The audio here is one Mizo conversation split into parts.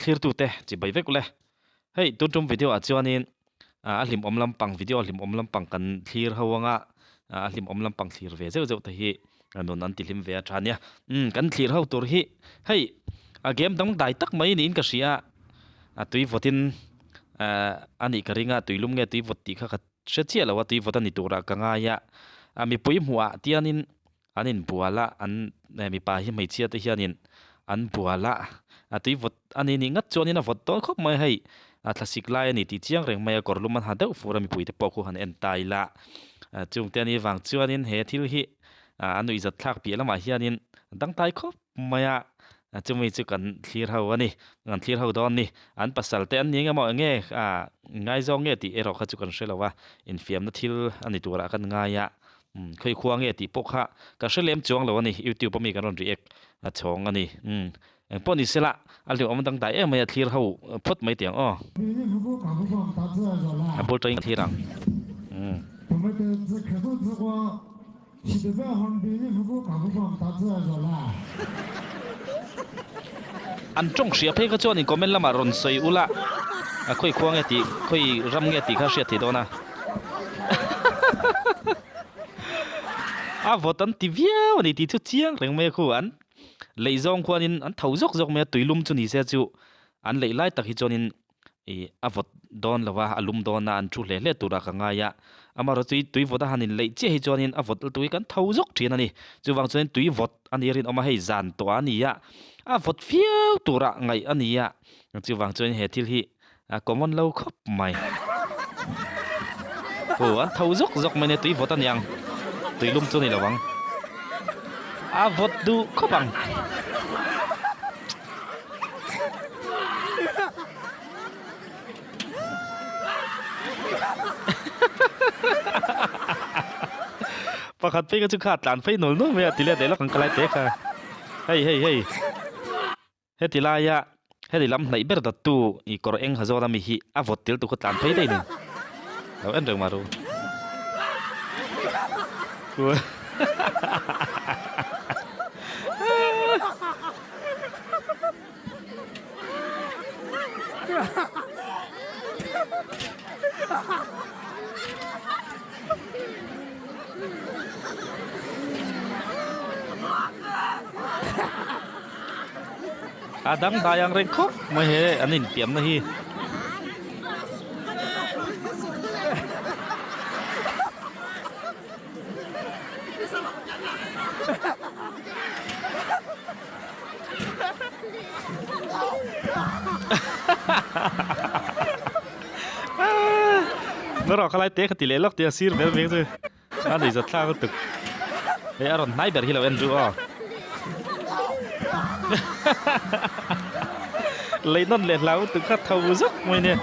Thlirtute chibai vek ule. Hei tun tum video ah chuanin a hlimawm lampang video a hlimawm lampang kan thlir ho anga a hlimawm lampang thlir ve zeuh zeuh te hi nun an ti hlim ve a tha nia. Umm kan thlir ho tur hi hei a game dang dai tak mai niin ka hria a tui vawtin a nih ka ring a tui lum nge tui vawt tih kha ka hre chiah lo a tui vawt a ni turah ka ngai a a mipui hmuhah tianin An inbual a, an mipa hi hmeichhia te hianin an bual a, a tui vawt a ni nih ngat chuanin a vawt dawn khawp mai a hei, a thlasik lai a ni tih chiang reng mai a, kawr lum an ha deuh fur a mipui te pawh khu han en ta ila, chungte a nih vang chuanin he thil hi a nuihzat thlak piah lamah hianin a dangtai khawp mai a, chumi chu kan thlir ho a ni, kan thlir ho dawn a ni, an pasal te an ni eng emaw eng nge ngaizawng nge tih erawh kha chu kan hre lo a, infiamna thil a ni turah kan ngai a. Umm khawi khua nge tih pawh kha ka hre lem chuang lo a ni, youtube a mi kan rawn react a chhawng a ni. Umm eng pawh ni sela a hlimawm dang dai em mai a thlir ho phawt mai tih ang aw. A bul tawhin ka thlir ang. Umm. An tawng hria phei kha chuan in comment lamah rawn sawi ula a khawi khua nge tih khawi ram nge tih kha hriat theih dawn a. A vawt an ti viau a ni tih chu chiang reng mai a khu an leih zawng khuanin an tho zawk zawk mai a tuilum chu ni se chu an leih lai tak hi chuanin ih a vawt dawn lo a a lum dawn a an thu hle hle turah ka ngai a amaherawhchu tui tui vawt a han in leih chiah hi chuanin a vawt lutuk hi kan tho zawk thin a ni chuvang chuanin tui vawt a nih rinawm a hei zan tawh a ni a a vawt viau turah ngaih a ni a chuvang chuanin he thil hi A common lo khawp mai. Aw an tho zawk zawk mai nia tui vawt a niang. Tui lum chu a ni lo ang. A vawt duh khawp ang. Pakhat phei kha chu kha tlan phei nawl nawl mai a ti let leh lawk ang ka lai te kha. Hei hei hei. Heti laia heti lam hnaih ber dattu i kawr eng ha zawn ami hi a vawt tel tu kha tlan phei daih ni. Lo en reng mah ru. A dang dai ang reng khawp mai he an inpiamna hi. Narawh khalai te kha ti leh lawk tia sir vel vek chu. A nei zat thlak lutuk. Hei a rawn hnai ber hi lo en duh aw. Lei nawn leh hlau lutuk kha tho zuk mai nia.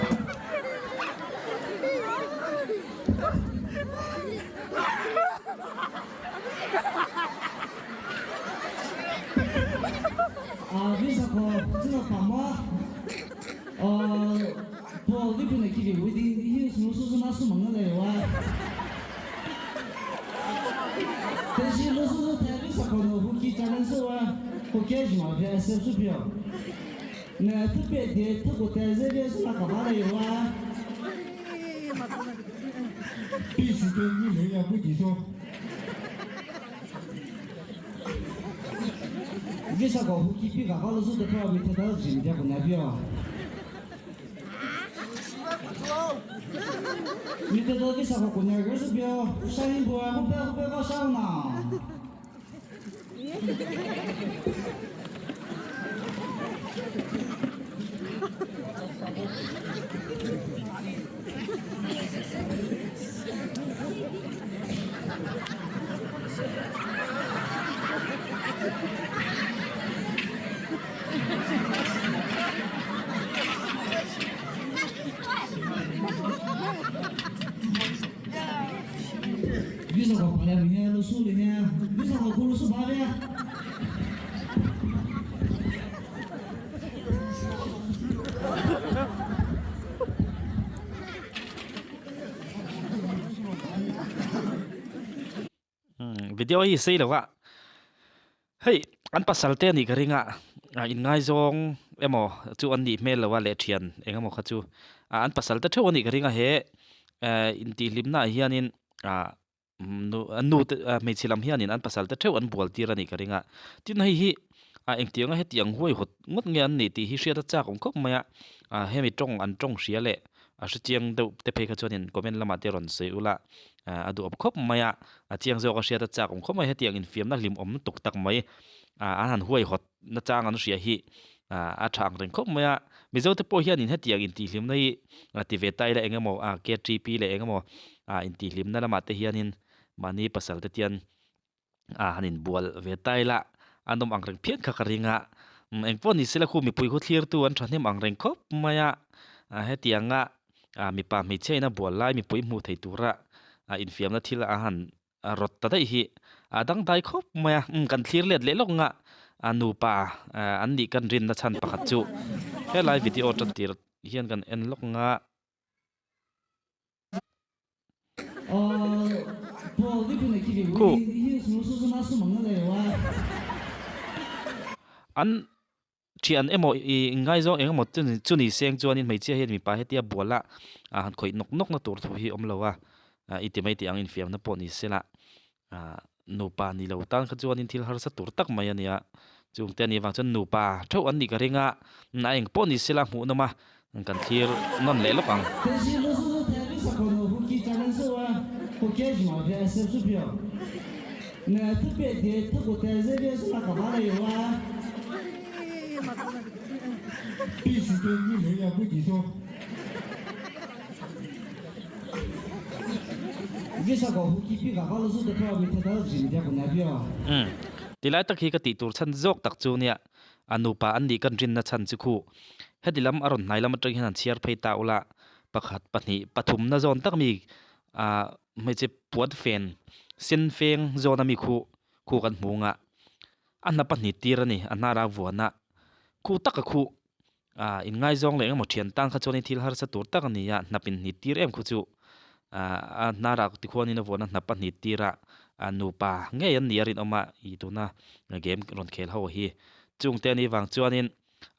Video hi sei lo a, hei an pasal te a nih ka ring a, inngaizawng. emaw chu an nih hmel lo a leh thian eng emaw kha chu ah an pasal te theuh a nih ka ring a he eh intihhlimna ah hianin ah nu an nu te ah hmeichhe lam hianin an pasal te theuh an bual tir a nih ka ring a tin hei hi ah engtiang a hetiang huaihawt ngawt nge an nih tih hi hriat a chak awm khawp mai a ah hemi tawng an tawng hria leh a hrechiang deuh te phei kha chuanin comment lamah te rawn sawi ula ah a duhawm khawp mai a a chiang zawk a hriat a chak awm khawp mai hetiang infiamna hlimawm tuk tak mai ah an han huaihawt nachang an hria hi ah a tha ang reng khawp mai a Mizo te pawh hianin hetiang intihhlimna hi ti ve ta ila eng emaw ah KTP leh eng emaw ah intihhlimna lamah te hianin mahni pasal te tian ah han inbual ve ta ila a nawm ang reng phian kha ka ring a eng pawh ni sela khu mipui khu thlirtu an thahnem ang reng khawp mai a ah hetianga ah mipa hmeichhia in a bual lai mipui hmuh thei tura ah infiamna thil a han a rawt ta daih hi a dangdai khawp mai a umm kan thlir let leh lawk nga a nupa an nih kan rinna chhan pakhat chu helai video tan tir hian kan en lawk nga. Khu an Thian emaw i ngaizawng eng emaw chu ni seng chuanin hmeichhia hian mipa hetia bual a han khawih nawk nawk na tur thu hi awm lo a, i ti mai tih ang infiamna pawh ni se la, nupa ni lo tan kha chuanin thil harsa tur tak mai a nia, chungte a nih vang chuan nupa theuh an nih ka ring a, a eng pawh ni se la hmuh nawm a, kan thlir nawn leh lawk ang. Umm, tilai tak hi ka tih tur chhan zawk tak chu nia. A nupa an nih kan rinna chhan chu khu. Heti lam a rawn hnai lam atang hian han chhiar phei ta ula, pakhat, pahnih, pathumna zawn tak mi ah hmeichhe puan fen, sen feng zawn a mi khu khu kan hmu ang a. A hna pahnih tir a ni, a hnara vuan a. Khu taka khu ah inngaizawng leh engemaw thian tan kha chuanin thil harsa tur tak a ni a, hnap inhnit tir em khu chu ah a hnara tikhuanin a vuan a hnap a hnit tir a, a nupa ngei an ni a rinawm a ih tuna game rawn khel ho hi. Chungte anih vang chuanin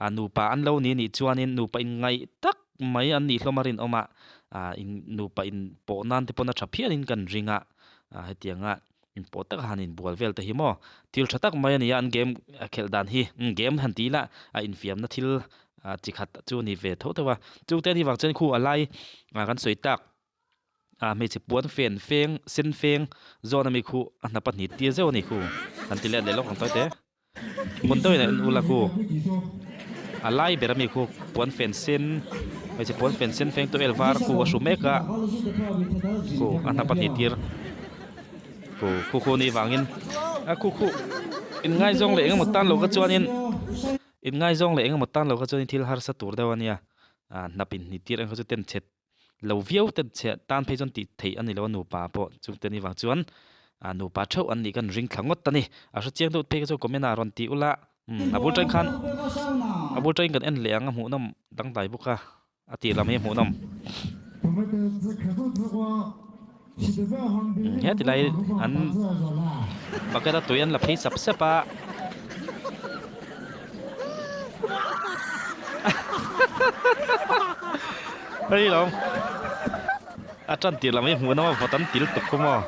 a nupa an lo ni nih chuanin nupa inngaih tak mai an nih hlawm a rinawm a, ah in nupa inpawh nan te pawn a tha phianin kan ring a, ah hetianga Inpawh taka han inbual vel te hi maw thil tha tak mai a ni a, an game a khelh dan hi game han tih ila a infiamna thil chi khat chu a ni ve tho tho a, chungte ni vang chuan khu a lai kan sawi tak ah hmeichhe puan fen feng sen feng zawn ami khu a hnap a hnit tir zeuh a ni khu han ti let leh lawk ang tawite hmun deuhin a en ula khu a lai ber ami khu puan fen sen hmeichhe puan fen sen feng tawh el var khu a hru mek a khu a hnap a hnit tir khu khu khu ni vangin a khu khu in ngaizawng leh engemaw tan lo kha chuanin in ngaizawng leh engemaw tan lo kha chuanin thil harsa tur deuh a nia ah hnap in hnit tir ang kha chu ten chhet lo viau te chhe tan phei chuan tih theih a ni lo a nupa pawh chungte ni vang chuan ah nupa theuh an nih kan ring thla ngawt a ni a hre chiang deuh phei kha chu comment ah rawn ti ula umm a bul tang khan a bul tangin kan en leh ang a hmuhnawm dangdai bawk a a tih lam hi a hmuhnawm umm he tilai an bucket a tui an la phei sap sap a. Hei lo a tan tir lam hi hmuh nawm a vawt an til tuk khu maw.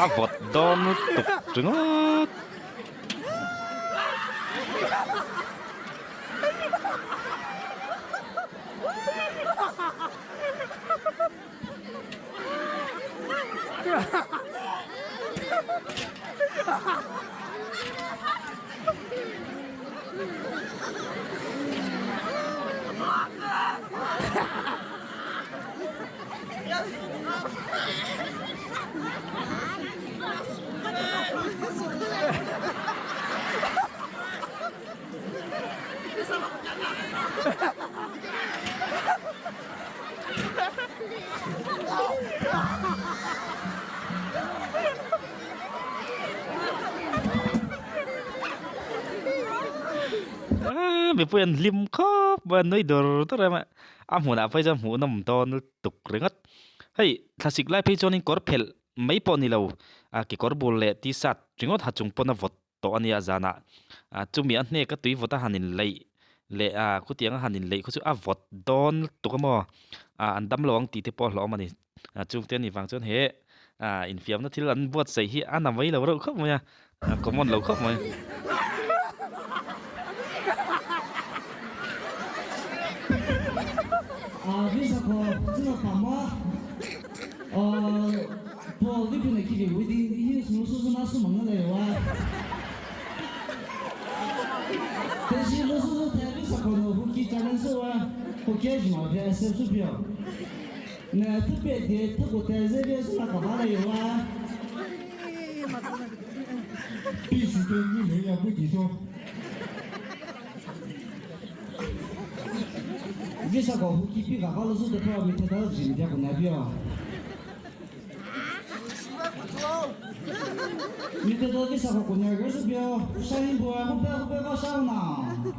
A vawt dawn lutuk ringawt. Mipui an hlim khawp mai a nui dur dur em a, a hmunah phei chuan hmuhnawm dawn lutuk ringawt. Hei thlasik lai phei chuanin kawr phelh mai pawh ni lo a kekawr bul leh t-shirt ringawt ha chung pawn a vawt tawh a nia zanah ah chumi a hnek a tui vawt a han inleih leh a khutiang a han inleih khaw chu a vawt dawn lutuk a maw ah an dam lo ang tih te pawh a hlauhawm a ni ah chungte a nih vang chuan he ah infiamna thil an buatsaih hi a na mai lo reuh khawp mai a a common lo khawp mai. 必须对女人言不抵触。 为啥搞夫妻比俺老是的票没得到人家不拿票？ 你得到为啥个姑娘二十票？上一波我百我百个上呢？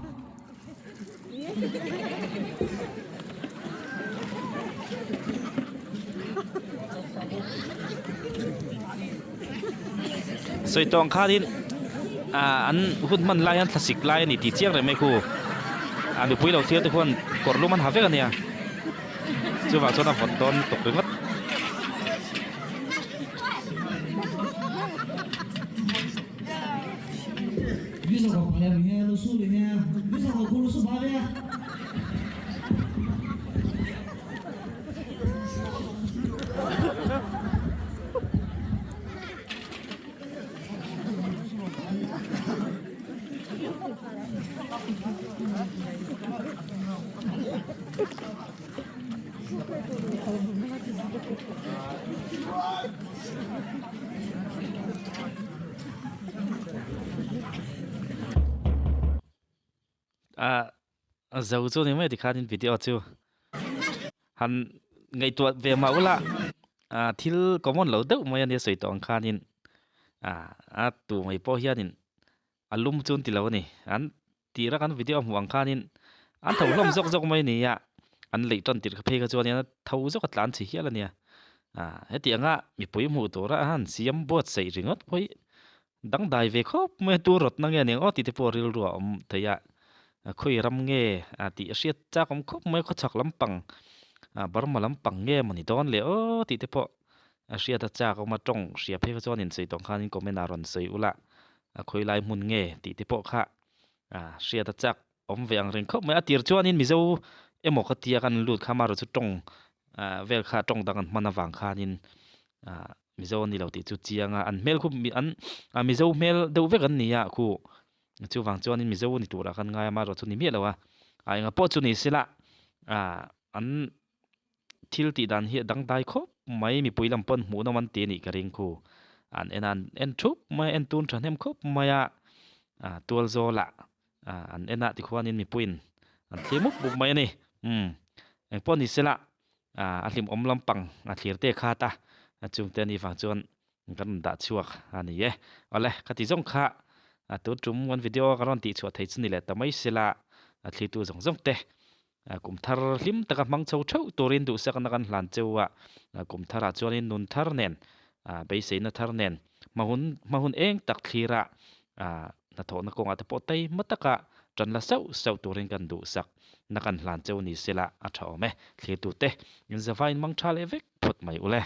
Sawi tawng khanin ah an hun hman lai hian thlasik lai a ni tih chiang reng mai khu. A mipui lo thlir te khuan kawr lum an ha vek a nia. Chuvang chuan a vawt dawn lutuk ringawt. Ah zo chu ni mai tikhanin video chu han ngaihtuah ve mah ula ah thil common lo deuh mai ania sawi tawh ang khanin ah a tu mai pawh hianin a lum chu an ti lo a ni an tira kan video hmuh ang khanin an tho hlawm zawk zawk mai a ni a an leih tan tirh phei kha chuan a tho zawk a tlan chhe hial a nia ah heti anga mipui hmuh tura a han siam buatsaih ringawt pawh hi dangdai ve khawp mai a tur rawtna nge aniang aw tih te pawh rilru a awm thei a khawi ram nge ah tih a hriat chak awm khawp mai a khawchhak lampang ah Burma lampang nge mawni dawn le aw tih te pawh a hriat a chak awm a tawng hria phei kha chuan insawi tawng khanin comment ah rawn sawi ula a khawi lai hmun nge tih te pawh kha ah hriat a chak awm ve ang reng khawp mai a tir chuanin Mizo emaw ka tia kan lut kha amaherawhchu tawng ah vel kha tawng dang an hman avang khanin ah Mizo an ni lo tih chu chiang a an hmel khu an ah Mizo hmel deuh vek an ni a khu chuvang chuanin Mizo ni turah khan ngai a amaherawhchu ni miah lo a ah engah pawh chu ni sela ah an Thil tih dan hi a dangdai khawp mai, mipui lam pawn hmuhnawm an ti a nih ka ring khu. An en a, an en thup mai a, en tun thahnem khawp mai a, ah tual zawlah ah an en a tikhuanin mipuiin an thlir mup mup mai a ni. Umm engpawh ni sela ah a hlimawm lampang a thlir te khat a, chungte a nih vang chuan kan rawn dah chhuak a ni e. Awle ka ti zawng kha tun tum kan video ka rawn tih chhuah thei chu ni leh ta mai sela a thlitu zawng zawng te Kum thar hlim taka hmang chho theuh turin duhsakna kan hlan cheu a, kum tharah chuanin nun thar nen, beiseina thar nen, hmahun hmahun eng tak thlira hnathawhna kawngah te pawh taima taka tan la sauh sauh turin kan duhsakna kan hlan cheu ni sela a tha awm e. Thlirtute, in zavain mang tha leh vek phawt mai ule.